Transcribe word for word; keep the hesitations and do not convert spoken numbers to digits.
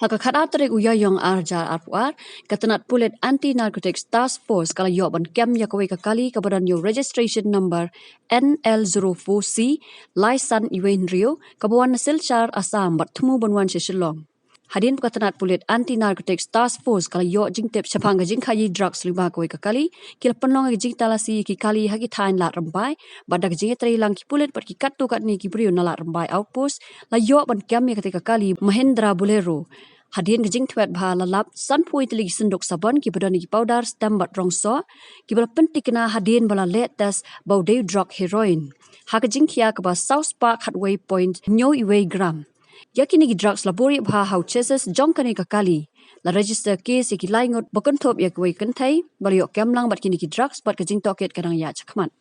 Ha ka khatar tarik u Ïaïong ar hajar arphew ar, ka tnat pulit Anti Narcotics Task Force ka la ïoh ban kem ïa kawei ka kali kaba don ïa u registration number N L zero four C lai san wei hynriew, kaba wan na Silchar, Assam, bad thmu ban wan sha Shillong. Hadien ba ka tnat pulit Anti Narcotics Task Force ka la ïoh jingtip shaphang ka jingkhaïi drugs lyngba kawei ka kali, ki la pynlong ïa ka jingtalasi ïa ki kali ha ki thaiñ Lad Rymbai, bad da ka jingïatreilang ki pulit bad ki katto katne ki briew na Lad Rymbai Outpost, la ïoh ban kem ïa katei ka kali Mahindra Bolero. Hadien ka jingthwet bha la lap sanphew tylli ki synduk sabon kiba don ïa ki powder stem bad rong soh, kiba la pynthikna hadien ba la leh test ba u dei u drok heroin, ha ka jingkhia kaba saw spah khatwei point hynñiew wei gram. Ïa kine ki drugs la buhrieh bha ha u chassis jong kane ka kali. La register case ïa ki lai ngut ba kynthup ïa kawei ka kynthei, ba la ïoh kem lang bad kine ki drugs bad ka jingtohkit ka dang ïaid shakhmat.